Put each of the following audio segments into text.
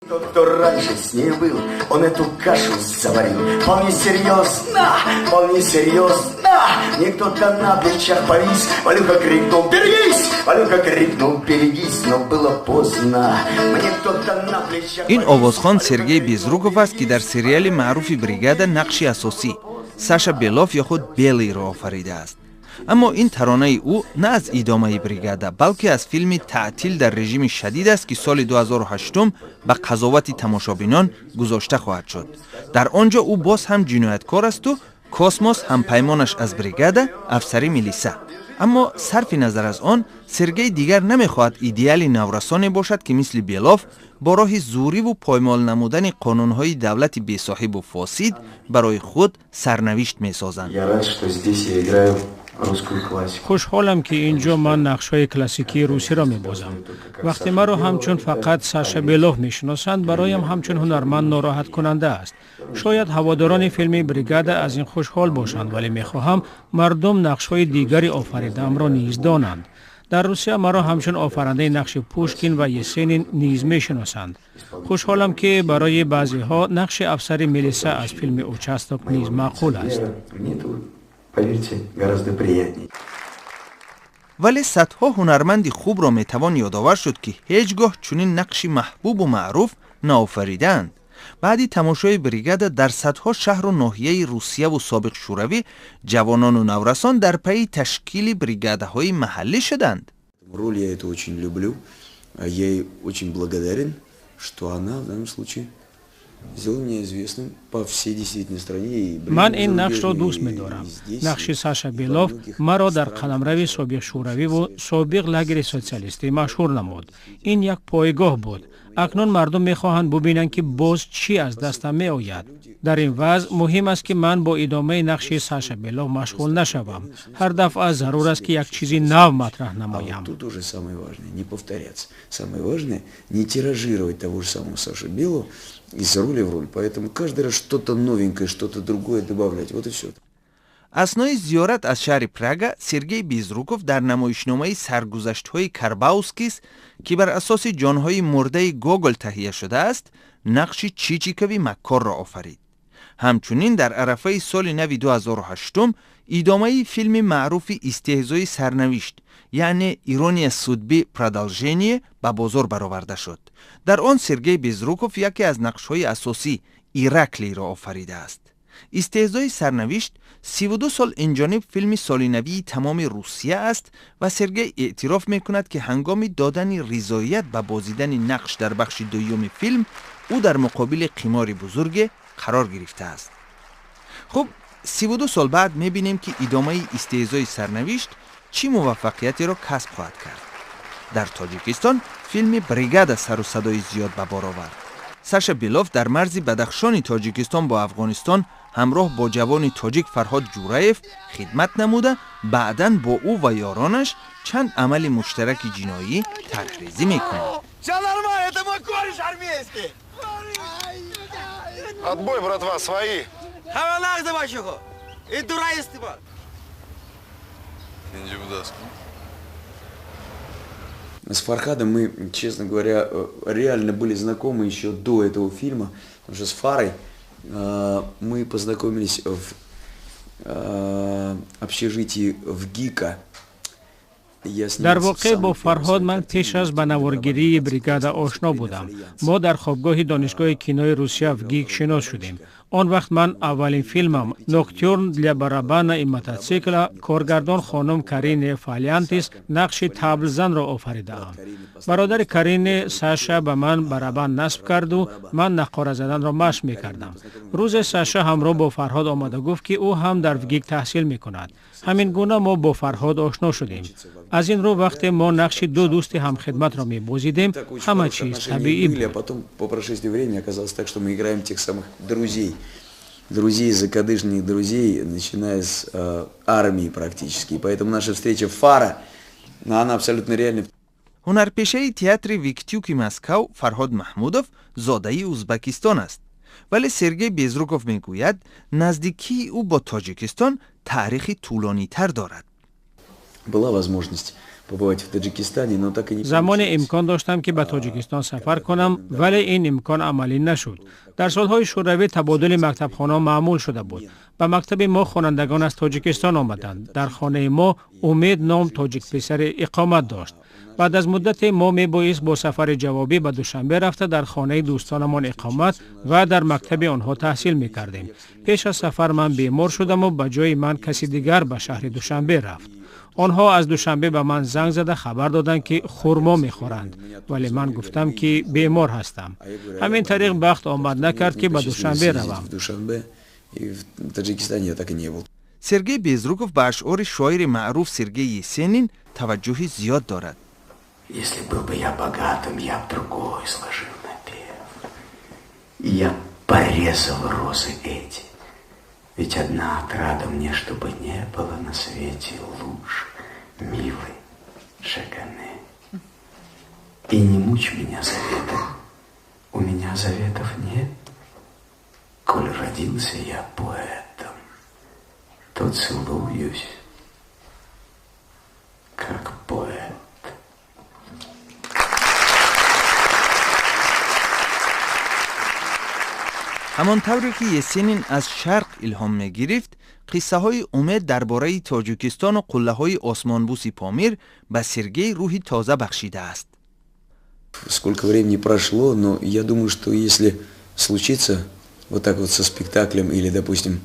Тот, кто раньше с ней был, он эту кашу заварил. Вполне серьезно, вполне серьезно. Мне кто-то на плечах повис. Валюха крикнул: «Берегись!» Валюха крикнул: «Берегись!» Но было поздно. Мне кто-то на плечах Ин овозхон Сергей Безруков аст, ки дар сериали маъруфи «Бригада» нақши асосӣ Саша Белов ё худ Белыйро офаридааст. Аммо ин таронаи ӯ на аз идомаи «Бригада», балки аз филми «Таътил дар режими шадид» аст, ки соли 2008 ба қазовати тамошобинон гузошта хоҳад шуд. Дар он ҷо ӯ боз ҳам ҷинояткор асту Космос, ҳампаймонаш аз «Бригада», афсари милиса. Аммо сарфи назар аз он, Сергей дигар намехоҳад идеали наврасоне бошад, ки мисли Белов бо роҳи зӯриву поймол намудани қонунҳои давлати бесоҳибу фосид барои худ сарнавишт месозанд. Я рад, что здесь я играю русскую классику. Хушҳолам, ки ин ҷо ман нақшҳои классикии русиро мебозам. Вақте маро ҳамчун фақат Саша Белов мешиносанд, бароям ҳамчун ҳунарманд нороҳаткунанда аст. Шояд ҳаводорони филми «Бригада» аз ин хушҳол бошанд, вале мехоҳам мардум нақшҳои дигари офаридаамро низ донанд. Дар Русия маро ҳамчун офарандаи нақши Пушкин ва Есенин низ мешиносанд. Хушҳолам, ки барои баъзеҳо нақши афсари милиса аз филми «Участок» низ маъқул аст. Мне это, поверьте, гораздо приятнее. Вале садҳо ҳунарманди хубро метавон ёдовар шуд, ки ҳеҷ гоҳ чунин нақши маҳбубу маъруф наофаридаанд. Баъди тамошои «Бригада» дар садҳо шаҳру ноҳияи Русияву собиқ Шӯравӣ ҷавонону наврасон дар пайи ташкили бригадаҳои маҳаллӣ шуданд. Роль я эту очень люблю. Я ей очень благодарен, что она в данном случае сделала меня известным по всей действительно стране. Ман ин нақшро дӯст медорам. Нақши Саша Белов маро дар қаламрави собиқ Шӯравиву собиқ лагери социалистӣ машҳур намуд. Ин як пойгоҳ буд. Акнун мардум мехоҳанд бубинанд, ки боз чӣ аз дастам меояд. Дар ин вазъ муҳим аст, ки ман бо идомаи нақши Саша Белов машғул нашавам. Ҳар дафъа зарур аст, ки як чизи нав матраҳ намоям. Тут уже самое важное — не повторяться. Самое важное — не тиражировать того же самого Сашу Белого из роли в роль. Поэтому каждый раз что-то новенькое, что-то другое добавлять. Вот и все. Аснои зиёрат аз шаҳри Прага Сергей Безруков дар намоишномаи «Саргузаштҳои Карбаускис», ки бар асоси «Ҷонҳои мурдаи Гогол» таҳия шудааст, нақши Чичикови маккорро офарид. Ҳамчунин дар арафаи соли нави 2008 идомаи филми маъруфи «Истеҳзои сарнавишт», яъне «Ирония судьбы: продолжение», ба бозор бароварда шуд. Дар он Сергей Безруков яке аз нақшҳои асосӣ, Ираклиро офаридааст. «Истеҳзои сарнавишт» 32 сол инҷониб филми солинавии тамоми Русия аст ва Сергей эътироф мекунад, ки ҳангоми додани ризоят ба бозидани нақш дар бахши дуюми филм ӯ дар муқобили қимори бузурге қарор гирифтааст. Хуб, 32 сол баъд мебинем, ки идомаи «Истеҳзои сарнавишт» чӣ муваффақиятеро касб хоҳад кард. Дар Тоҷикистон филми «Бригада» сару садои зиёд ба бор овард. Саша Белов дар марзи Бадахшони Тоҷикистон бо Афғонистон ҳамроҳ бо ҷавони тоҷик Фарҳод Ҷураев хидмат намуда, баъдан бо ӯ ва ёронаш чанд амали муштараки ҷиноӣ тарҳрезӣ мекунад. Все нормально, это мой кореш армейский. Отбой, братва, свои. Хавалах за. И дура истибал. Инҷи будааст. С Фархадом мы, честно говоря, реально были знакомы еще до этого фильма, потому что с Фарой мы познакомились в общежитии ВГИКа. Дар воқеъ бо Фарҳод ман пеш аз ба наворгирии «Бригада» ошно будам. Мо дар хобгоҳи Донишгоҳи кинои Русия ВГИК шинос шудем. Он вақт ман аввалин филмам, «Ноктюрн для барабана и мотоцикла», коргардон хонум Карине Фалиантис, нақши таблзанро офаридаам. Бародари Карине Саша ба ман барабан насб карду ман нақора заданро машқ мекардам. Рӯзе Саша ҳамроҳ бо Фарҳод омада гуфт, ки ӯ ҳам дар ВГИК таҳсил мекунад. Ҳамин гуна мо бо Фарҳод ошно шудем. Аз ин рӯ вақте мо нақши ду дӯсти ҳамхидматро мебозидем, ҳама чиз табиӣ буд. Потом по прошествии времени оказалось так, что мы играем тех самых друзей, друзей, закадычных друзей, начиная с армии практически. И поэтому наша встреча Фара, она абсолютно реальна. Ҳунарпешаи театри Виктюки Москав Фарҳод Маҳмудов зодаи Узбакистон аст, вале Сергей Безруков мегӯяд, наздикии ӯ бо Тоҷикистон таърихи тӯлонитар дорад. Была возможность Побывать в Таджикистане, но так и не Замоне имкон доштам, ки ба Тоҷикистон сафар кунам, вале ин имкон амалӣ нашуд. Дар солҳои Шӯравӣ табодули мактабхона маъмул шуда буд. Ба мактаби мо хонандагон аз Тоҷикистон омаданд. Дар хонаи мо Умед ном тоҷикписаре иқомат дошт. Баъд аз муддате мо мебоист бо сафари ҷавобӣ ба Душанбе рафта, дар хонаи дӯстонамон иқомат ва дар мактаби онҳо таҳсил мекардем. Пеш аз сафар ман бемор шудаму ба ҷои ман каси дигар ба шаҳри Душанбе рафт. Онҳо аз Душанбе ба ман занг зада хабар доданд, ки хурмо мехӯранд, вале ман гуфтам, ки бемор ҳастам. Ҳамин тариқ бахт омад накард, ки ба Душанбе равам. Сергей Безруков ба ашъори шоири маъруф Сергей Есенин таваҷҷӯҳи зиёд дорад. Если был бы я богатым, я б другой сложил напев. Я порезал розы эти. Ведь одна отрада мне, чтобы не было на свете лучше милый Шагане. И не мучь меня заветом, у меня заветов нет. Коль родился я поэтом, то целуюсь, как поэт. Ҳамон тавре ки Есенин аз Шарқ илҳом мегирифт, қиссаҳои Умед дар бораи Тоҷикистону қуллаҳои осмонбӯси Помир ба Сергей рӯҳи тоза бахшидааст. Сколько времени прошло, но я думаю, что если случится вот так вот со спектаклем или, допустим,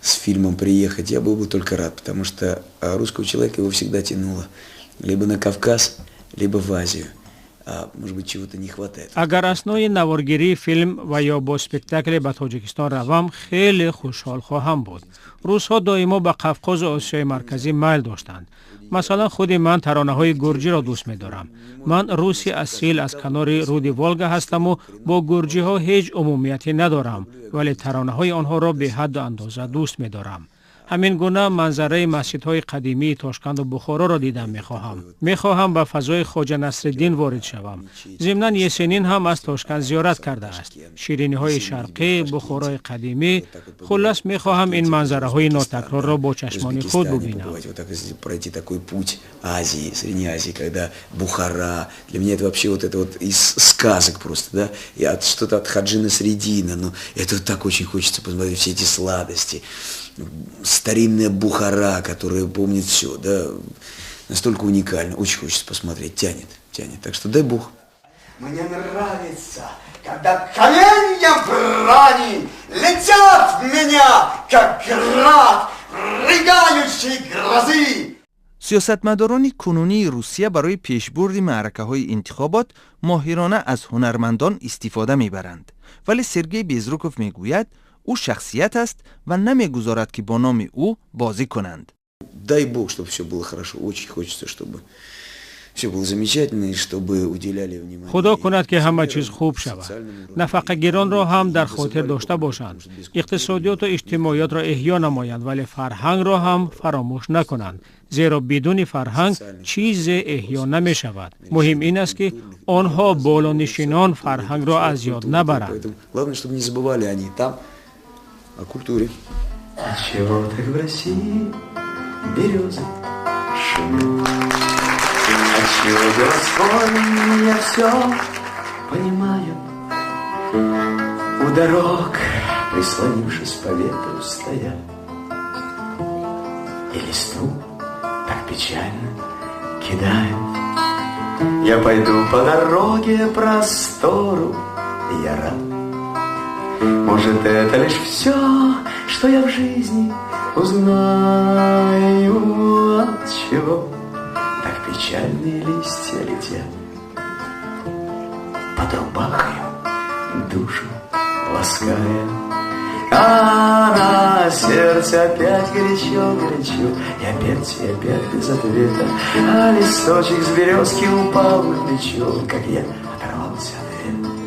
с фильмом приехать, я был бы только рад, потому что русского человека его всегда тянуло либо на Кавказ, либо в Азию. Может быть, чего-то не хватает. Агар аснои наворгирии филм ва ё бо спектакле ба Тоҷикистон равам, хеле хушҳол хоҳам буд. Русҳо доимо ба Қавқозу Осиёи Марказӣ майл доштанд. Масалан, худи ман таронаҳои гурҷиро дӯст медорам. Ман руси асил аз канори руди Волга ҳастаму бо гурҷиҳо ҳеҷ умумияте надорам, вале таронаҳои онҳоро беҳадду андоза дӯст медорам. Ҳамин гуна манзараи масҷидҳои қадимии Тошканду Бухороро дидан мехоҳам. Мехоҳам ба фазои Хоҷа Насриддин ворид шавам. Зимнан, Есенин ҳам аз Тошканд зиёрат кардааст. Шириниҳои шарқӣ, Бухорои қадимӣ, хуллас, мехоҳам ин манзараҳои нотакрорро бо чашмони худ бубинам. Пройти такой путь Азии, Средней Азии, когда Бухара, для меня это вообще вот это вот из сказок просто, да, и от что-то от Ходжи Насреддина, но это так очень хочется посмотреть все эти сладости, старинная Бухара, которая помнит все, да, настолько уникально, очень хочется посмотреть, тянет, тянет, так что дай Бог. Мне нравится, когда коленья брани летят в меня, как град рыгающей грозы. Сиёсатмадорони кунунии Русия барои пешбурди маъракаҳои интихобот моҳирона аз ҳунармандон истифода мебаранд, вале Сергей Безруков мегӯяд, ӯ шахсият аст ва намегузорад, ки бо номи ӯ бозӣ кунанд. Дай Бог, чтобы все было хорошо. Очень хочется, чтобы все было замечательно и чтобы уделяли внимание. Худо кунад, ки ҳама чиз хуб шавад, нафақагиронро ҳам дар хотир дошта бошанд, иқтисодиёту иҷтимоиётро эҳё намоянд, вале фарҳангро ҳам фаромӯш накунанд, зеро бидуни фарҳанг чизе эҳё намешавад. Муҳим ин аст, ки онҳо, болонишинон, фарҳангро аз ёд набаранд. Главное, чтобы не забывали они там о культуре. Чего так в России березы шумят? Отчего городской я все понимаю? У дорог, прислонившись по ветру, стоят и листву так печально кидают. Я пойду по дороге простору, я рад. Может, это лишь все, что я в жизни узнаю, от чего так печальные листья летят под рубахою, душу лаская. А на сердце опять горячо, горячо, и опять без ответа. А листочек с березки упал на плечо, как я оторвался от ветра.